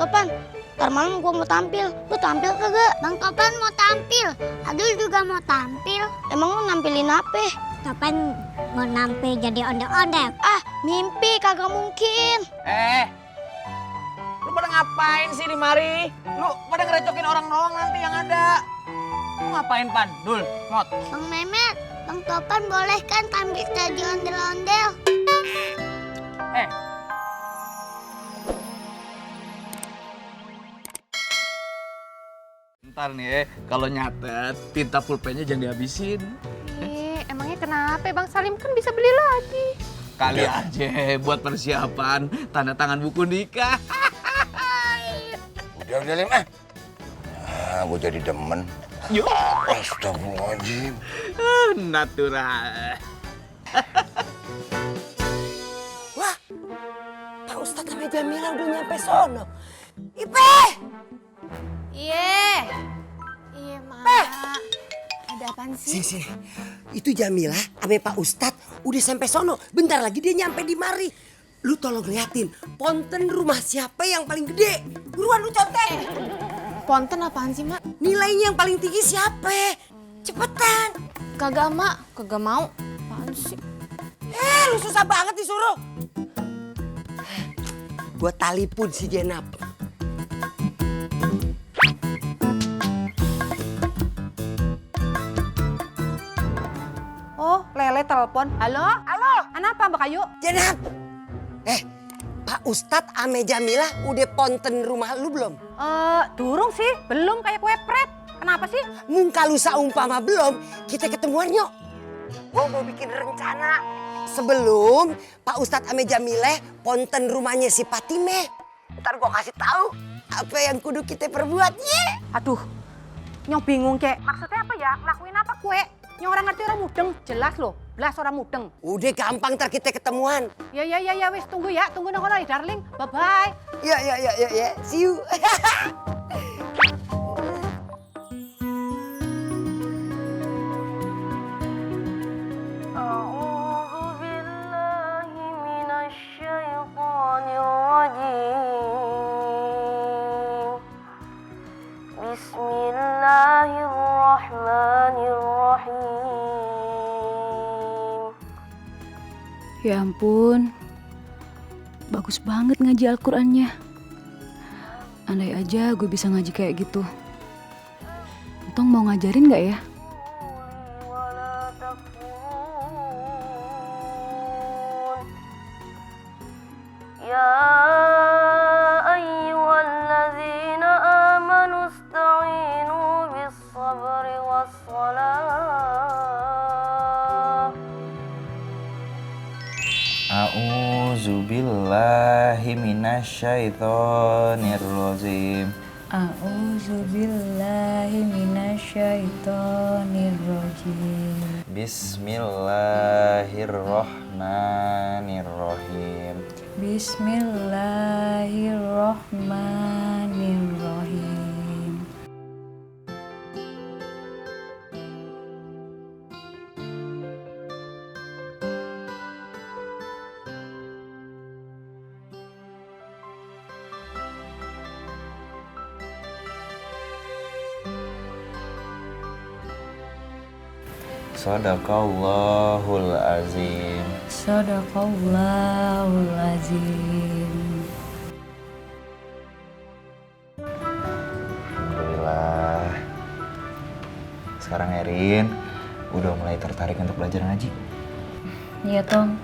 Topan, ntar malam gua mau tampil. Lu tampil kagak? Bang Topan mau tampil. Adul juga mau tampil. Emang lu nampilin apa? Topan mau nampil jadi ondel-ondel. Ah, mimpi kagak mungkin. Lu pada ngapain sih di mari? Lu pada ngerecokin orang doang nanti yang ada. Lu ngapain, Pan? Dul, Mot. Bang Mehmet, Bang Topan boleh kan tampil jadi ondel-ondel? Ntar nih kalau nyatet tinta pulpennya jangan dihabisin. Emangnya kenapa Bang Salim kan bisa beli lagi? Kali aja buat persiapan tanda tangan buku nikah. Udah Lim ah. Ah, gue jadi demen. Yuk. Astagfirullahaladzim. Natural. Wah, Pak Ustadz sama Jamila udah nyampe sono. Ipe! Iya. Iya, Mak. Ada apaan sih? Sini. Itu Jamila sama Pak Ustadz udah sampai sono. Bentar lagi dia nyampe di mari. Lu tolong liatin ponten rumah siapa yang paling gede. Buruan lu contek. Ponten apaan sih, Mak? Nilainya yang paling tinggi siapa? Cepetan. Kagak, Mak. Kagak mau. Apaan sih? Lu susah banget disuruh. Gua telepon si Jenab. Oh, Lele telepon. Halo? Halo? Kenapa, Mbak Ayu? Jenab. Pak Ustadz ame Jamila udah ponten rumah lu belum? Durung sih. Belum kayak kue pret. Kenapa sih? Mungka lu saumpama belum, kita ketemuan yuk. Gua mau bikin rencana. Sebelum Pak Ustadz ame Jamile ponten rumahnya si Patime. Ntar gua kasih tahu apa yang kudu kita perbuat, ye. Aduh, nyong bingung, Kek. Maksudnya apa ya? Ngelakuin apa kue? Nyong orang ngerti orang mudeng. Jelas loh, belas orang mudeng. Udah gampang ntar kita ketemuan. Ya, wis tunggu ya. Tunggu nongol nih, darling. Bye-bye. Ya. See you. Ya ampun, bagus banget ngaji Al-Qur'annya. Andai aja gue bisa ngaji kayak gitu. Tong mau ngajarin gak ya? Ya ayyuhalladzina amanu ista'inu bis-sabri was-salah. A'udzubillahi minasyaitonirrajim. A'udzubillahi minasyaitonirrajim. Bismillahirrahmanirrahim. Bismillahirrahmanirrahim. Sadaqallahul azim. Shadaqallahul azim. Alhamdulillah. Sekarang Erin udah mulai tertarik untuk belajar ngaji. Iya Tong,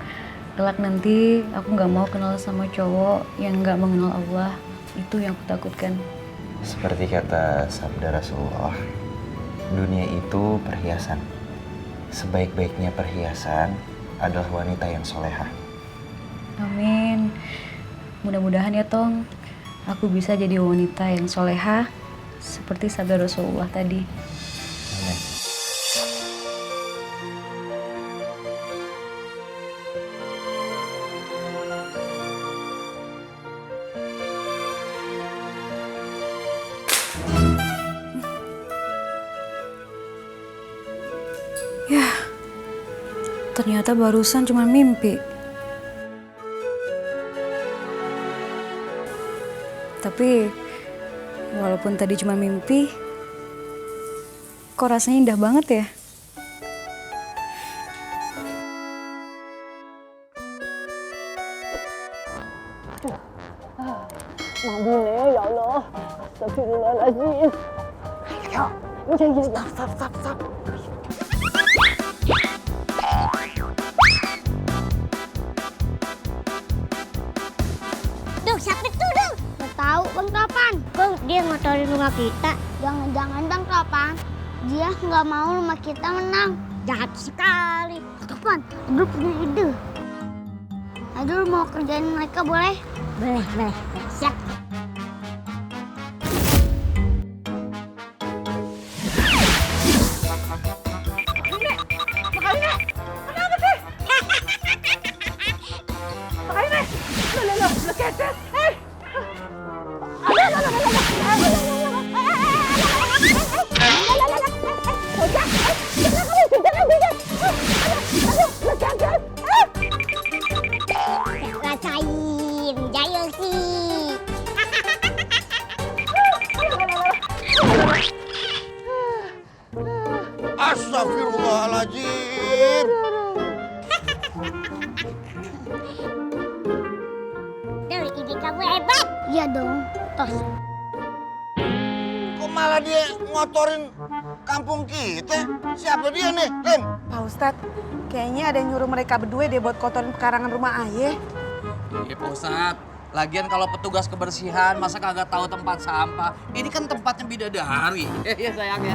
kelak nanti aku gak mau kenal sama cowok yang gak mengenal Allah. Itu yang aku takutkan. Seperti kata sabda Rasulullah, dunia itu perhiasan. Sebaik-baiknya perhiasan adalah wanita yang solehah. Amin. Mudah-mudahan ya Tong, aku bisa jadi wanita yang solehah seperti sabda Rasulullah tadi. Amin. Ya, ternyata barusan cuma mimpi. Tapi walaupun tadi cuma mimpi, kok rasanya indah banget ya? Duh, siapa itu, Duh? Nggak tahu, Bang Topan. Kok dia ngotorin rumah kita? Jangan-jangan Bang Topan, dia nggak mau rumah kita menang. Jahat sekali. Bang Topan, Adul punya ide. Adul mau kerjain mereka boleh? Boleh. Siap. Rasain, jaya sih. Astagfirullahaladzim. Duh, ide kamu hebat. Iya dong, tos. Kok malah dia ngotorin kampung kita? Siapa dia nih, Lim? Pak Ustadz, kayaknya ada yang nyuruh mereka berdua deh buat kotorin pekarangan rumah ayah. Iya Pak Ustadz. Lagian kalau petugas kebersihan masa kagak tahu tempat sampah. Ini kan tempatnya bidadari. Iya sayangnya.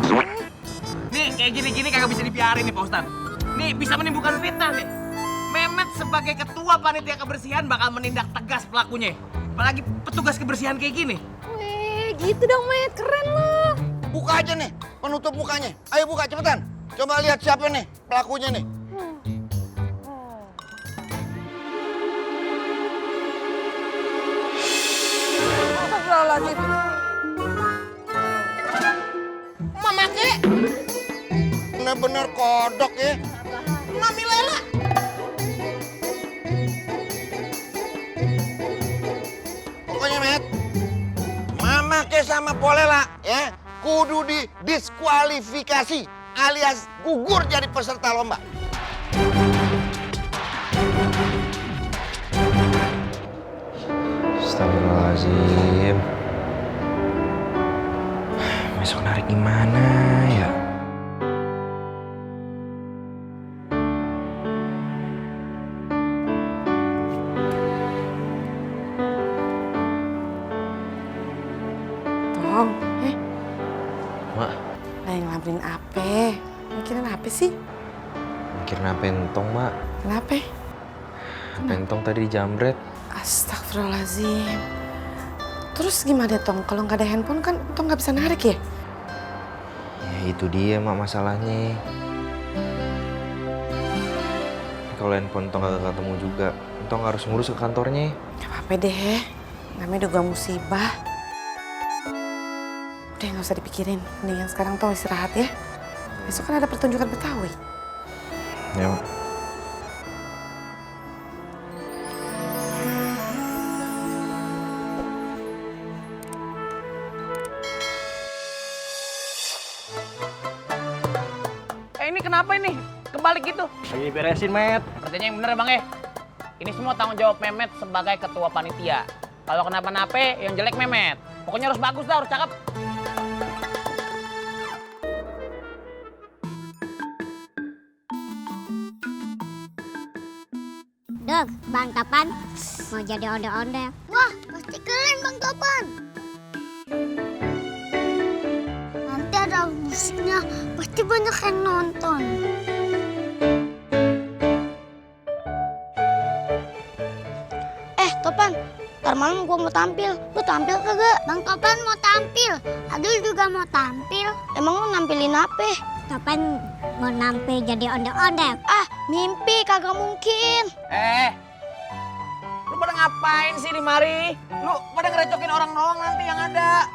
Nih kayak gini-gini kagak bisa dibiarin nih Pak Ustadz. Nih bisa menimbulkan fitnah nih. Mehmet sebagai ketua panitia kebersihan bakal menindak tegas pelakunya. Apalagi petugas kebersihan kayak gini. Weh, gitu dong Met, keren loh. Buka aja nih, penutup mukanya. Ayo buka cepetan. Coba lihat siapa nih pelakunya nih. Astagfirullahaladzim. Mama Kek. Bener-bener kodok ya. Mami Lela. Pokoknya Met, Mama Kek sama Polela ya kudu didiskualifikasi alias gugur jadi peserta lomba. Astagfirullahaladzim. Besok narik gimana ya? Tong, Mak, lagi ngelamuin apa? Mikirin apa sih? mikirin apa entong, Mak? Kenapa? Apa entong tadi dijamret? Astagfirullahaladzim. Terus gimana Tong? Kalau nggak ada handphone kan Tong nggak bisa narik ya? Ya itu dia, Mak, masalahnya. Kalau handphone entong kagak ketemu juga, entong harus ngurus ke kantornya. Gak apa-apa deh, namanya juga musibah. Udah nggak usah dipikirin, mendingan sekarang Tong istirahat ya. Besok kan ada pertunjukan Betawi. Ya, Mak. Ini kenapa ini? Kebalik gitu. Lagi beresin, Met. Kerjanya yang bener Bang ya. Ini semua tanggung jawab Mehmet sebagai ketua panitia. Kalau kenapa-napa yang jelek Mehmet. Pokoknya harus bagus dah, harus cakep. Duh, Bang Topan mau jadi ondel-ondel. Wah, pasti keren Bang Topan. Nanti ada musiknya, pasti banyak yang nonton. Topan, ntar malam gua mau tampil. Lu tampil kagak? Bang Topan mau tampil, Adul juga mau tampil. Emang lu nampilin apa? Topan mau nampil jadi ondel-ondel. Ah, mimpi kagak mungkin. Lu pada ngapain sih di mari? Lu pada ngerecokin orang doang nanti yang ada.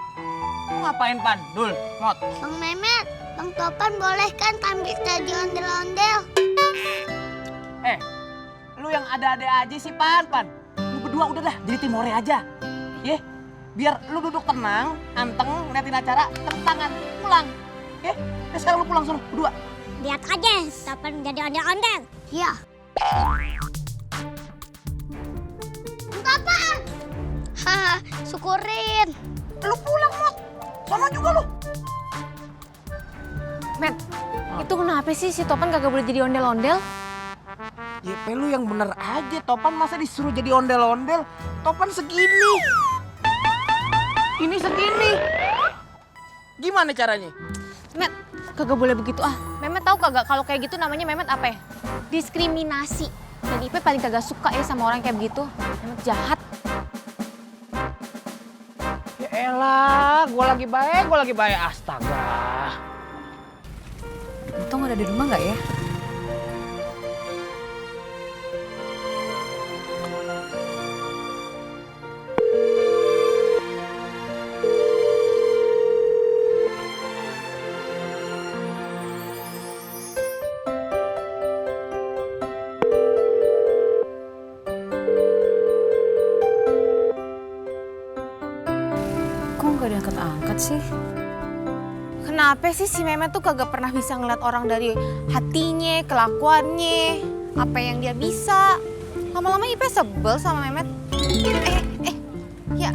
Lu ngapain Pan? Dul, Mot. Bang Mehmet, Bang Topan boleh kan tampil jadi ondel-ondel? Lu yang ada-ada aja sih Pan. Lu berdua udah dah jadi timore aja. Ye. biar lu duduk tenang, anteng, ngeliatin acara, tepuk tangan, pulang. Oke? Ya sekarang lu pulang sono, berdua. Lihat aja, Topan jadi ondel-ondel. Iya. Untuk apaan? Haha, syukurin. Lu pulang, Mot. Sono juga lu. Met, itu kenapa sih si Topan kagak boleh jadi ondel-ondel? YP lu yang bener aja, Topan masa disuruh jadi ondel-ondel? Topan segini. Ini segini. Gimana caranya? Met, kagak boleh begitu ah. Memet tahu kagak kalau kayak gitu namanya Memet apa ya? Diskriminasi. Dan Ipe paling kagak suka ya sama orang kayak begitu. Memet jahat. Ya elah, gua lagi baik, astaga. Untung ada di rumah nggak ya? Kok nggak diangkat-angkat sih? Kenapa sih si Memet tuh kagak pernah bisa ngeliat orang dari hatinya, kelakuannya, apa yang dia bisa. Lama-lama Ipe sebel sama Memet. Ya